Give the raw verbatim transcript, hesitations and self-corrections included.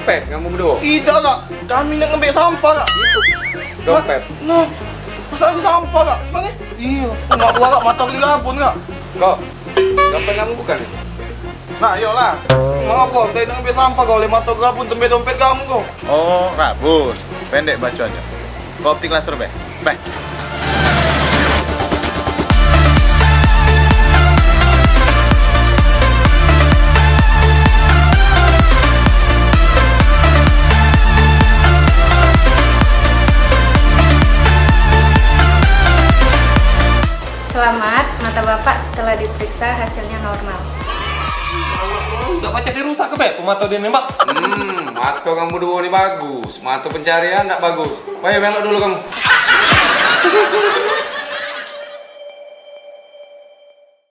Pet kamu berdua. Idak, Kak. Kami nak ngambek sampah, Kak. Dompet. Nah, masa aku sampah, Kak? Bang, eh? Iya. Mak gua, Kak, mata geli rabun, Kak. Kok? Dompet kamu bukan? Nah, iyolah. Ngapa? Tadi nak ngambek sampah kau, oleh mata geli rabun tembe dompet kamu kau. Oh, rabun. Pendek bacoannya. Kau optik laser, be. Beh. Selamat, mata Bapak setelah diperiksa hasilnya normal. Dak pacak dirusak ke, Beb? Mata dia nembak. Hmm, mata kamu dua ni bagus. Mata pencarian dak bagus. Ayo melok dulu kamu.